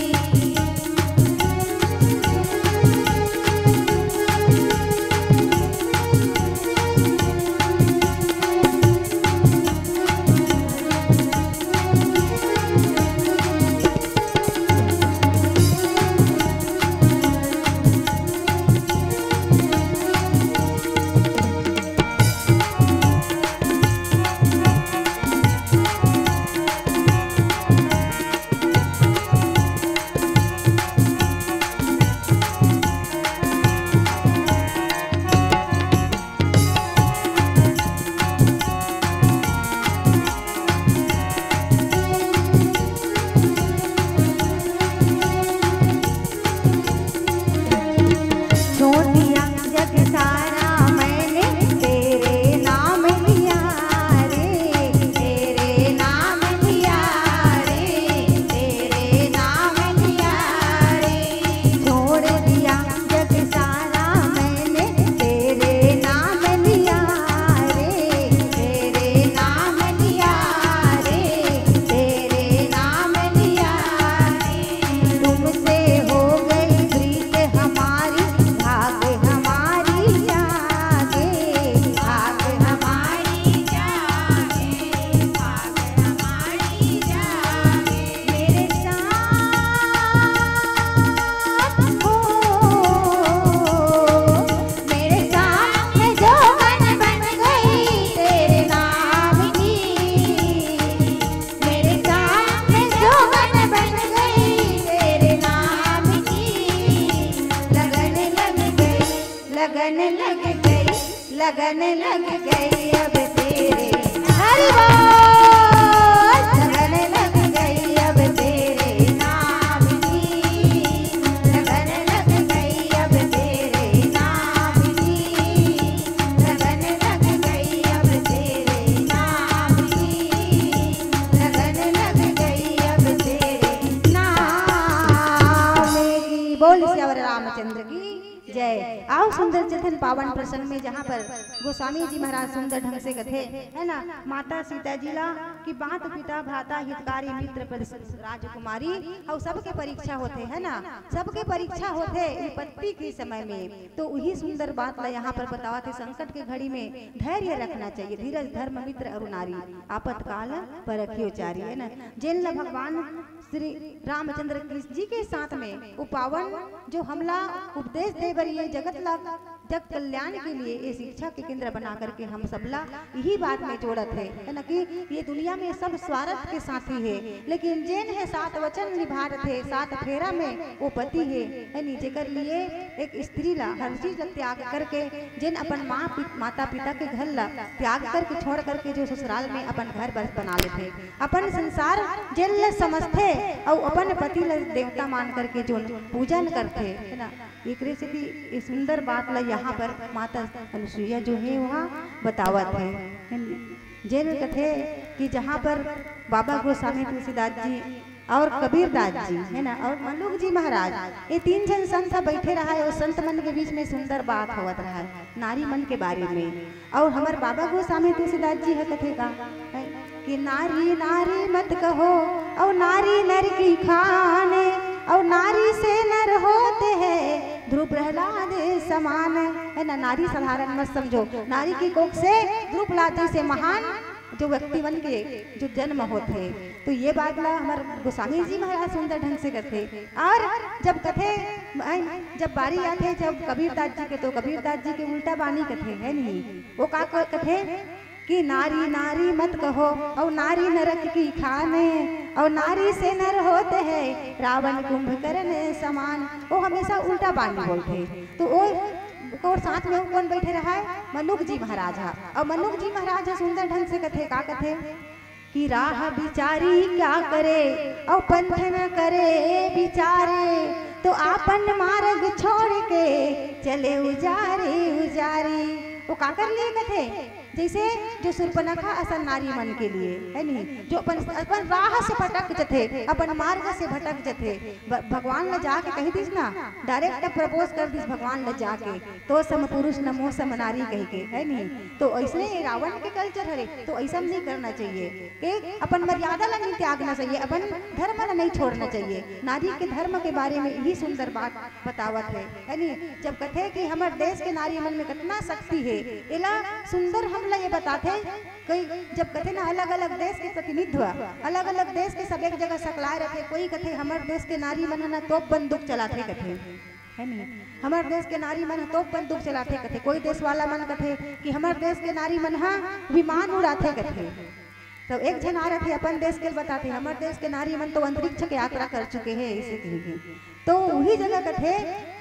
लगन लग गई, लगन लग गई अब तेरे। हरि बोल। लगन लग गई अब तेरे नाम की, लगन लग गई अब तेरे नाम की, लगन लग गई अब तेरे नाम की, लगन लग गई अब तेरे नाम की। बोल सियावर रामचंद्र की जय। आओ सुंदर चेतन पावन प्रसंग में, जहाँ पर गोस्वामी जी महाराज सुंदर ढंग से कथे, है ना, माता सीता जी ला कि मात पिता भ्राता हितकारी मित्र पर राजकुमारी, और सबके परीक्षा होथे, है ना, सबके परीक्षा होथे विपत्ति के समय में। तो वही सुंदर बात ला यहाँ पर बतावत हे, संकट के घड़ी में धैर्य रखना चाहिए, धीरज धर्म मित्र अरु नारी, आपतकाल परखियो चारी, है ना। जेन ला भगवान श्री रामचंद्र कृष्ण जी के साथ में वो पावन जो हमला उपदेश दे बर ये जगत ला, जग कल्याण के लिए ये शिक्षा के केंद्र बना करके हम सबला यही बात में जोड़त हे, है ना, कि ये दुनिया में सब स्वार्थ के साथी हे, लेकिन जेन हे सात वचन निभात हे, सात फेरा में वो पति हे, है नी, जेकर लिए एक स्त्री ला हर चीज ला त्याग करके, जेन अपन माँ पि-, माता पिता के घर ला त्याग करके, छोड़ करके जो ससुराल में अपन घर बस बना लेथे, अपन संसार जेन ल समझथे अउ अपन पति ल देवता मान करके जोन पूजन करथे, है ना। एकरे सेती ये सुंदर बात ल यहाँ पर माता अनुसुईया जो हे वहाँ बतावत हे, है नी। जेन कथे कि जहाँ पर बाबा गोस्वामी तुलसीदास जी और कबीरदास जी, है ना, और मल्लुक जी महाराज, ये तीन झन संत ह बैठे रहा है और संत मन के बीच में सुंदर बात होवत रहा है नारी मन के बारे में। और हमर बाबा गोस्वामी तुलसीदास जी ह कथे का, है कि नारी नारी मत कहो और नारी नर की खान, और नारी से नर होते हैं ध्रुव प्रहलाद समान, है ना। नारी साधारण मत समझो, नारी की कोख से ध्रुव प्रहलाद जी से महान जो व्यक्ति बन के जो जन्म होथे। तो ये बात ला हमर गोस्वामी जी महाराज सुंदर ढंग से कथे। और जब कथे, जब बारी आथे जब कबीरदास जी के, तो कबीरदास जी के उल्टा बानी कथे, है नहीं? वो का क-, कथे कि नारी नारी मत कहो और नारी नरक की खान, और नारी से नर होते हैं रावण कुंभकर्ण समान। वो हमेशा उल्टा बानी बोलथे। तो वो और साथ में वो कौन बैठे रहा है? मनुक जी महाराज हा। और मनुक जी महाराज हा सुंदर ढंग से कथे, का कथे कि राह बिचारी क्या करे और पंथ न करे बिचारे, तो आपन मार्ग छोड़ के चले उजारे उजारे। वो का कर लिए कथे, जैसे जो सुर्पनखा असन नारी मन के लिए, है नहीं, जो अपन अपन राह से भटक जथे, अपन मार्ग से भटक जथे, ब-, भगवान ल जाके कह दिस ना, डायरेक्ट प्रपोज कर दिस भगवान ल जाके, तो सम पुरुष नमो सम नारी कह के, है नहीं। तो ऐसने ये रावण के कल्चर हरे, तो ऐसा नहीं करना चाहिए। एक अपन मर्यादा ला नहीं त्यागना चाहिए, अपन धर्म ला नहीं छोड़ना चाहिए। नारी के धर्म के बारे में यही सुंदर बात बतावत है, है नहीं। जब कथे कि हमर देश के नारी मन में कितना शक्ति है, एला सुंदर हमला ये बताथे। कोई जब कथे ना अलग-अलग देश के प्रतिनिधित्व, अलग-अलग देश के सब एक जगह सकलाए रथे, कोई कथे हमर देश के नारी मन ह ना तोप बंदूक चलाथे कथे, है नहीं? हमर देश के नारी मन ह तोप बंदूक चलाथे कथे, कोई देश वाला मन कथे कि हमर देश के नारी मन ह विमान उड़ाथे कथे। तो एक झन आ रथे अपन देश के बताथे, हमर देश के नारी मन तो अंतरिक्ष के यात्रा कर चुके हैं, ऐसे कही। तो वही जगह कथे,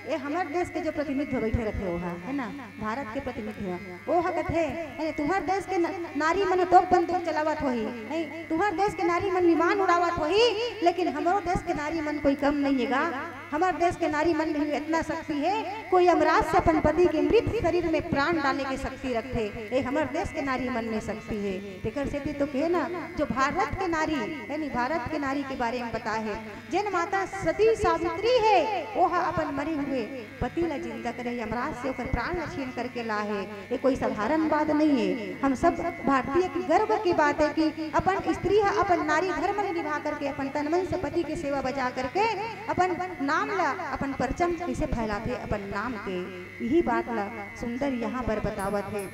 ये हमर देश के जो प्रतिनिधित्व बैठे रथे, वो हा, है ना, भारत के प्रतिनिधित्व, वो हा कथे, "अरे, तुम्हर देश के न-, नारी मन तोप बंदूक चलावत होही, नहीं, तुम्हर देश के नारी मन विमान उड़ावत होही, लेकिन हमरो देश के नारी मन कोई कम नहीं है गा। हमर देश के नारी मन में भी इतना शक्ति है, कोई यमराज से अपन पति के मृत शरीर में प्राण डाले के शक्ति रखथे। ये हमर देश के नारी मन में शक्ति है।" तेकर सेती तो कहे ना, जो भारत के नारी, है नी, भारत के नारी के बारे में बताए है, जेन माता सती सावित्री हे, वो हा अपन मरे हुए पति ला जिंदा करे, यमराज से ओकर प्राण ला छीन करके ला हे। ये कोई साधारण बात नहीं है। हम सब भारतीय के गर्व की बात है कि अपन स्त्री हा अपन नारी धर्म ला निभा करके, अपन तन मन से पति के सेवा बजा करके अपन नाम ला, अपन परचम कैसे फैलाथे अपन नाम के, यही बात ला सुंदर यहाँ पर बतावत है।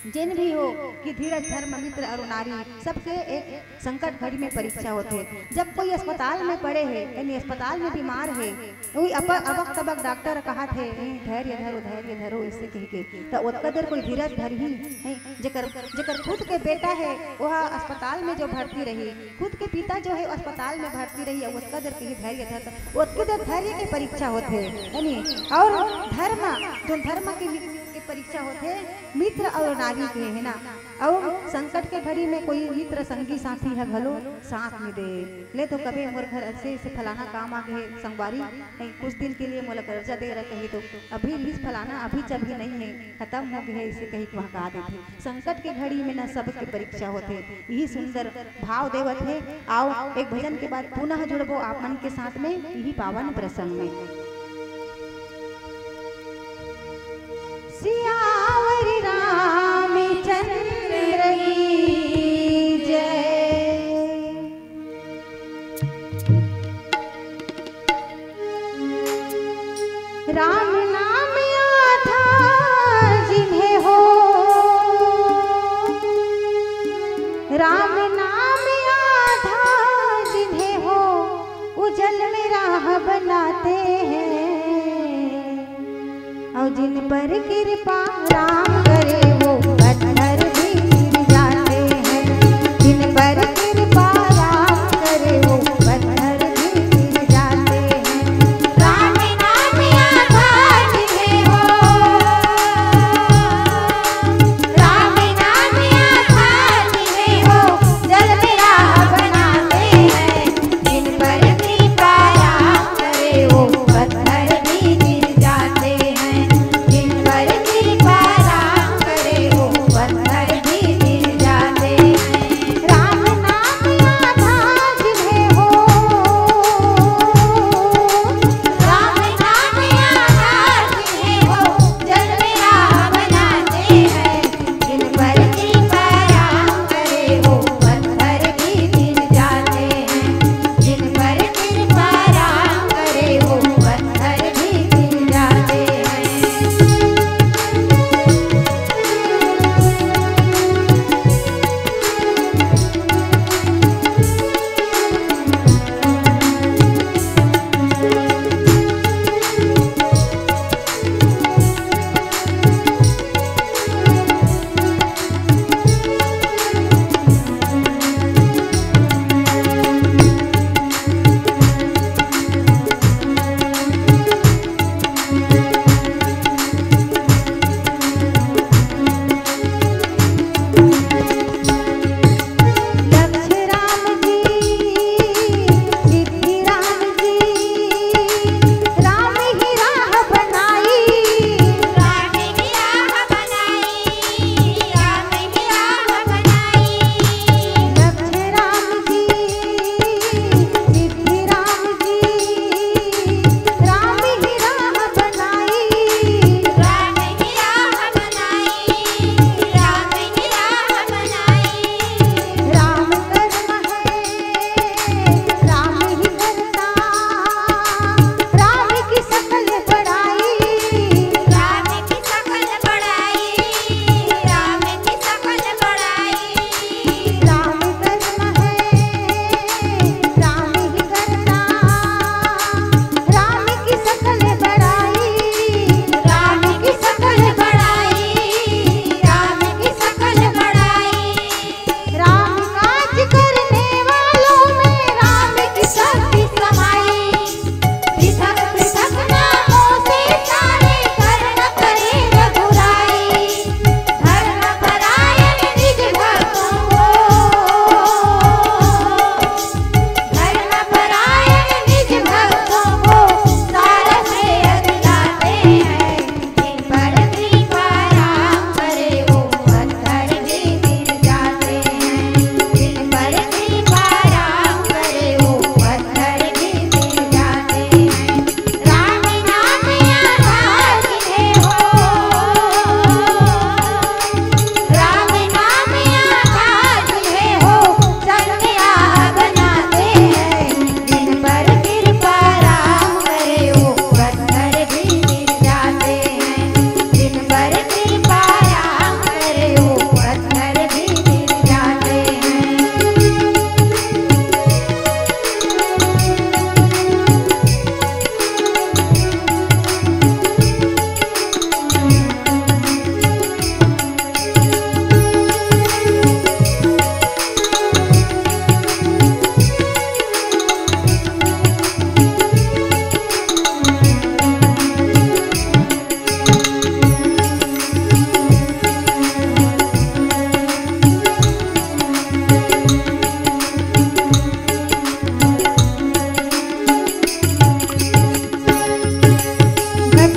जेन भी हो कि धीरज, धर्म, मित्र अउ नारी, सबके एक संकट घड़ी में परीक्षा होथे। जब कोई अस्पताल में पड़े हे, यानी अस्पताल में बीमार हे, वही अप-, अबक तबक डॉक्टर कहत हे, "ए, धैर्य धरो, धैर्य धरो," इसे कह के, त ओतका देर कोई धीरज धरही? नहीं। जेकर, जेकर खुद के बेटा हे, वह अस्पताल में जो भर्ती रही, खुद के पिता जो हे, अस्पताल में भर्ती रही, अउ ओतका देर कही धैर्य धर, ओतके देर धैर्य के परीक्षा होथे, है नी? अउ धर्म, जो धर्म के, के परीक्षा होथे, मित्र अउ नारी के, है ना? अउ संकट के घड़ी में कोई मित्र, संगी, साथी ह घलो साथ नइ दे। ले तो कबे मोर घर अइसे, अइसे फलाना काम आ गे हे, संगवारी, नहीं, कुछ दिन के लिए मोला कर्जा दे रहे कही तो अभी रिहिस फलाना, अभी चभी नहीं हे, खतम हो गे हे, अइसे कही के बहका देथे। संकट के घड़ी में न सबके परीक्षा होथे। यही सुंदर भाव देवत हे। आओ, एक भजन के बाद पुनः जुड़बो आप मन के साथ में यही पावन प्रसंग में। सियावर रामचंद्र की जय। राम नाम आधा जिन्हें हो, राम नाम आधा जिन्हें हो, उजल में राह बनाते हैं। और जिन पर कृपा राम करे, वो पत्थर भी गिर जाते हैं। जिन पर कृपा राम करे, वो पत्थर भी गिर जाते हैं। राम नाम आधार है हो, राम नाम आधार है हो, जल में राह बनाते हैं। जिन पर कृपा राम करे, वो पत्थर भी गिर जाते हैं। जिन पर कृपा राम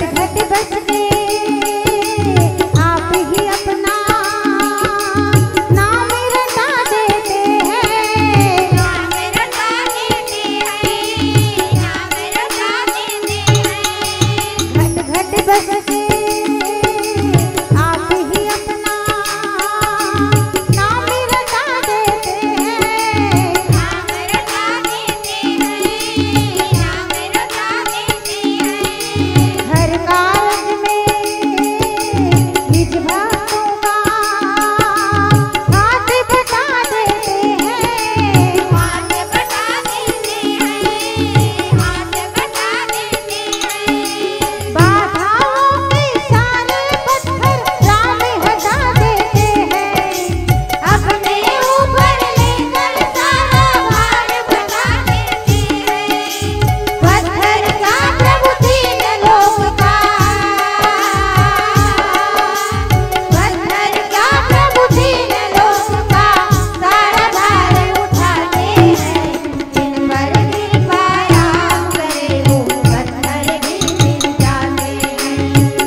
घट बस के आप ही अपना नाम रटा देते हैं। नाम रटा देते हैं, नाम रटा देते हैं। घट घट बस के आप ही अपना नाम रटा देते हैं। नाम रटा देते हैं, नाम रटा देते हैं। हर कारज में निज भक्तों का हाथ बटा देते हैं। हाथ बटा देते हैं, हाथ बटा देते हैं। बाधाओं के सारे पत्थर राम हटा देते हैं। अपने ऊपर लेकर सारा भार बता देते हैं। पत्थर का प्रभु तीन लोक का, पत्थर का प्रभु तीन लोक का, सारा भार उठाते हैं। जिन पर कृपा राम करे, वो पत्थर भी मिल जाते हैं।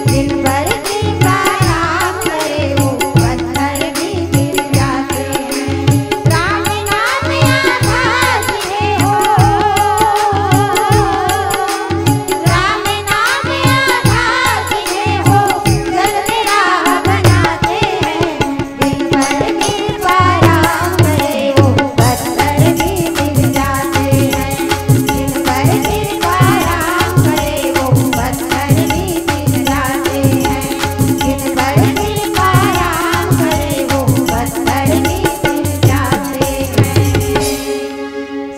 जिन पर कृपा राम करे, वो पत्थर भी मिल जाते हैं। राम नाम आधार जिन्हें हो, राम नाम आधार जिन्हें हो, जग में राह बनाते हैं। जिन पर कृपा राम करे, वो पत्थर भी मिल जाते हैं। जिन पर कृपा राम करे, वो पत्थर भी मिल जाते हैं। जिन पर कृपा राम करे, वो पत्थर भी मिल जाते हैं।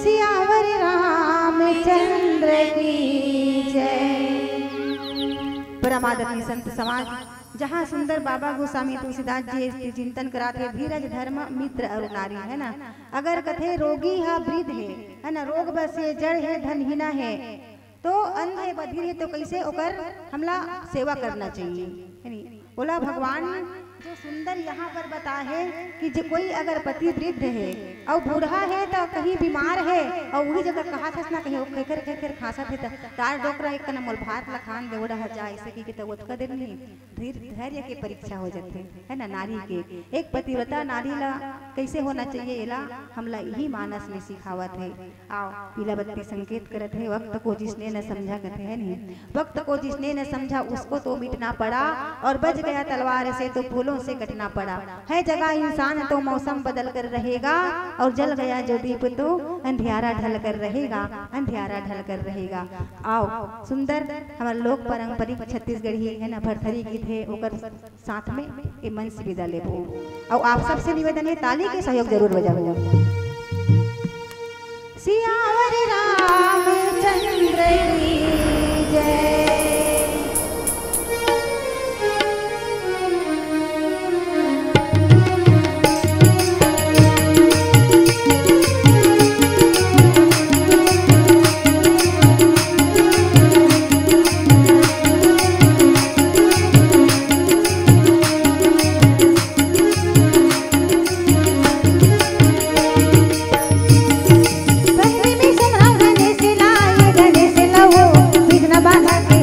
सियावर रामचंद्र की जय। परम आदरणीय संत समाज, जहाँ सुंदर बाबा गोस्वामी तुलसीदास जी के चिंतन करात हे, धीरज, धर्म, मित्र और नारी, है ना। अगर कथे रोगी हा वृद्ध हे, है ना, रोग बस हे, जड़ हे, धनहीना हे, तो अंध हे, बधिर हे, तो कैसे ओकर हमला सेवा करना चाहिए, है नी? ओला भगवान जो सुंदर यहाँ पर बता हे कि जो कोई अगर पति वृद्ध हे और बूढ़ा हे, तो कहीं बीमार हे और वही जगह कहा थस ना, कहीं खेखर खेखर खांसत हे, तो तार डोकरा एक कना मोल भात ला खान दे, ओढ़ा जा, ऐसे की, की तो ओतका देर नहीं। धीर, धैर्य के परीक्षा हो जाथे, है ना, नारी के। एक पतिव्रता नारी ला कैसे होना चाहिए, एला हमला यही मानस में सिखावत है। आओ, पीला बत्ती संकेत करत है, वक्त को जिसने न समझा, कथे है नहीं, वक्त को जिसने न समझा, उसको तो मिटना पड़ा, और बच गया तलवार से, तो फूलों से कटना पड़ा। है जगा इंसान, तो मौसम बदल कर रहेगा, और जल गया जो दीप, तो अंधियारा ढल कर रहेगा, अंधियारा ढल कर रहेगा। आओ, सुंदर हमर लोक पारंपरिक छत्तीसगढ़ी, है ना, भरथरी गीत है, ओकर साथ में ए मंच से विदा लेबो। अउ आप सबसे निवेदन है, ताली के सहयोग जरूर बजाबो। सियावर रामचंद्र की जय। पहली मिशन हम गणेश लाए, गणेश लाओ, विघ्न बाधा के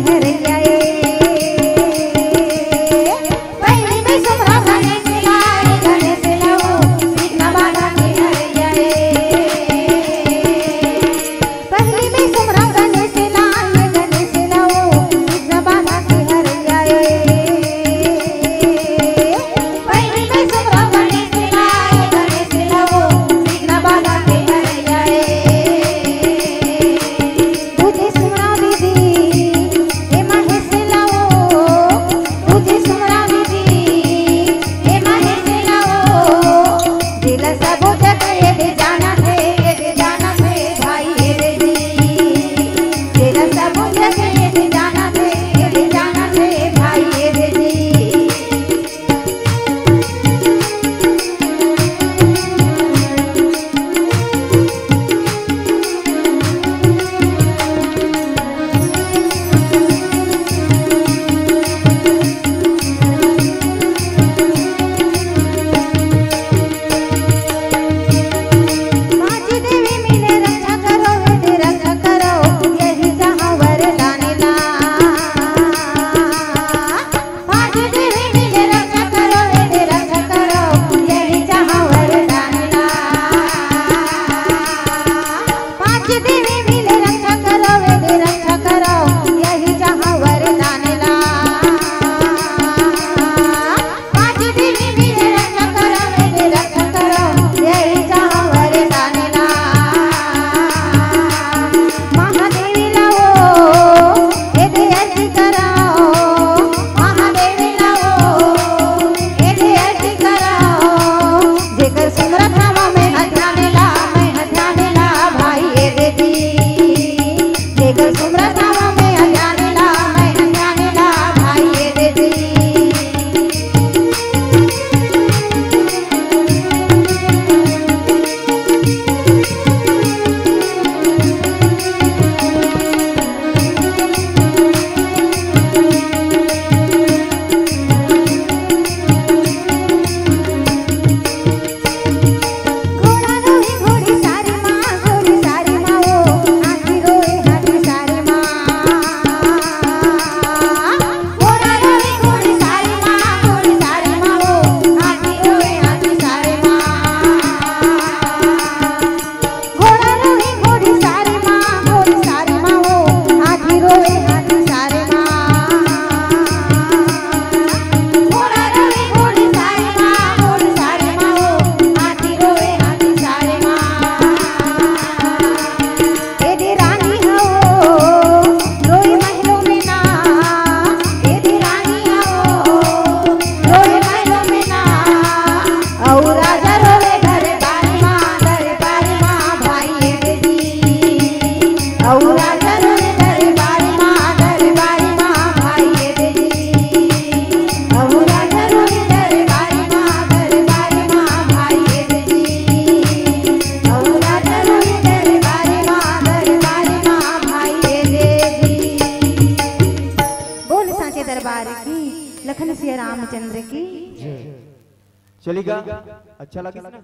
दरबार की, लखन सिया रामचंद्र की। चलेगा, अच्छा लगिस ना?